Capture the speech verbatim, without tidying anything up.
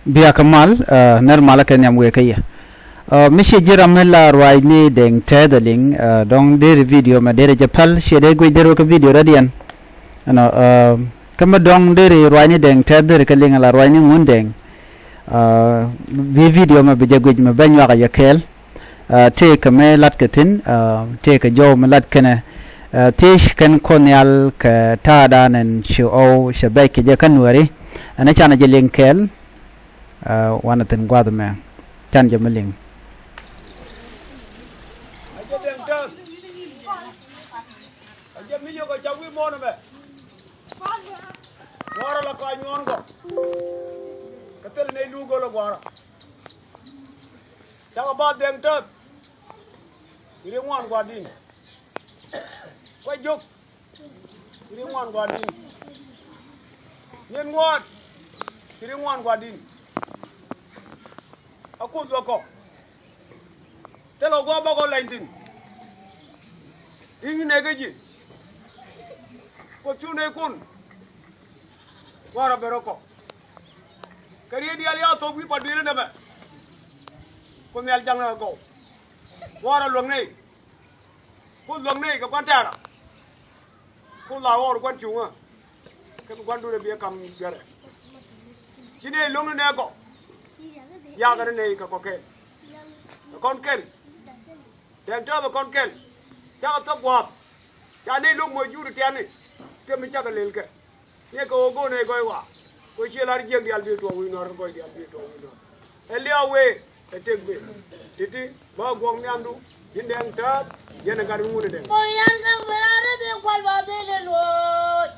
Bia kɛ mal, ɛ, nɛr malä kɛ nhiam wëë kä yɛ. Ɛ, mi ciɛ ji̱ ram mi la ruacni Dɛŋ Tɛth ɛ liŋ, ɛ, dɔ̱ŋ deri video mɛ deri jɛ päl, ciɛ dee guic deri wä kä video rɔ̱diɛn. Ɛnɔ, ɛ, kä mi dɔ̱ŋ deri ruacni Dɛŋ Tɛth deri kɛ liŋ ala ruacni Ŋun Dɛŋ. Ɛ, bi video mɛ bi jɛ guic mɛ bɛ nyuak a yɛ kɛɛl. Ɛ, tëëkɛ mi lat kɛ thi̱n, ɛ, tëëkɛ jɔw mi lat kɛnɛ, ɛ, thiec kɛn Kuoth Nhial kɛ ta̱a̱dan ɛn ci ɣɔw cɛ bɛc kɛ jɛ kä Nuääri. Ɛn ɛ canɛ jɛ liŋ kɛɛl, ɛ, wanɛ thi̱n gua̱a̱th ɛmɛ. Can jɛ mi liŋ. Gua̱a̱rä la kɔc nyuɔ̱ɔ̱n gɔk. Kä thil nɛy lu göl ɛ gua̱a̱rä. Cakɔ ba Dɛŋ Tɛth. Ci ri ŋuan gua̱di̱n. Kuɛ jok. Ci ri ŋuan gua̱di̱n. Nyin ŋuan. Ci ri ŋuan gua̱di̱n. A Kuoth duɔkɔ. Thilɛ gua̱a̱ bä kɔ lɛny thi̱n. Ri̱ŋ nɛɛkä ji̱. Kuoth cu nɛy kun. Gua̱a̱rä ben rɔ kɔ. Kɛ riey diaal ya thop wi̱i̱ pa duëël in dämɛ. Kuoth Nhial jaŋ nɛ kɛ gɔw. Gua̱a̱rä luäŋ nɛy. Kuoth luäŋ nɛy kɛ gua̱n tɛ̈rä. Kuoth la ɣɔr gua̱n cuŋä. Kɛ bi gua̱n duëël in bi ɛ kam duerɛ. Ci nɛy lo̱ŋ ni nɛ kɔ. Yakɛ ni nɛy kɛ kɔ kɛl. Kɛ kɔn kɛl. Dɛŋ Tɛth ɛ kɔn kɛl. Cakɔ thok gua̱a̱th. Ca nɛy lo̱k mɔ jur tiani. Tëë mi cakɔ lel kɛ. Niɛ kɛ ɣöö go̱o̱n ɛ gɔy wa. Kɛ ɣöö ciɛ lar jiäk diaal bi tuɔɔk wi̱i̱ nuɔ̱ɔ̱r kɛ gɔy diaal bi tuɔɔk wi̱i̱ nuɔ̱ɔ̱r. Ɛ liaw wee ɛ tëk ben. Ti̱ti̱ bä guɔ̱k nhiamdu. Ji̱n Dɛŋ Tɛth. Yɛn ɛ gat ŋun ɛ Dɛŋ. Kɔ yan kɛ ben a rɛ dee kual ba ben ɛ luɔ̱ɔ̱c.